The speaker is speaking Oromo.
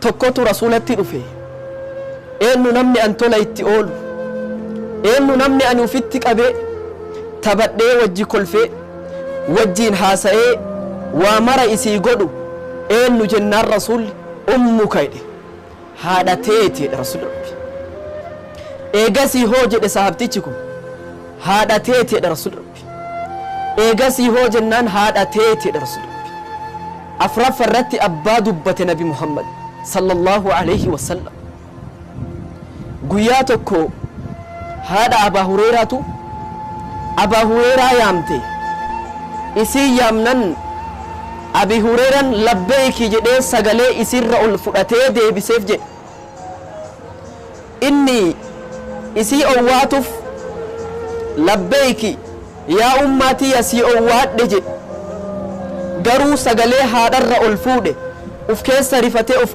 Tokkotu Rasuulatti dhufe. Eennu namni an tola itti oolu? Eennu namni ani ufitti qabee, taphadhee wajji kolfee, wajjiin haasa'ee waa mara isii godhu eennu jennaan Rasuulli ummuka jedhe. Haadha teeti jedhe Rasuulli Rabbi. Eegasii hoo jedhe sahabtichi kun. Haadha teeti jedhe Rasuulli Rabbi. Eegasii hoo jennaan haadha teeti jedhe Rasuulli Rabbi. Afraffa irratti abbaa dubbate Nabi Muhammad sallallahu aleyhi wasallam. Guyyaa tokko haadha Abaa Hureeyraatu Abaa Hureeyraa yaamte. Isiin yaamnan Abi Hureeyran labbeeyki jedhee sagalee isiirra ol fudhatee deebiseef jedhe. Inni isii owwaatuf labbeeyki yaa ummaa tiyya sii owwaadhe jedhe. Garuu sagalee haadharra ol fuudhe uf keessa rifatee uf.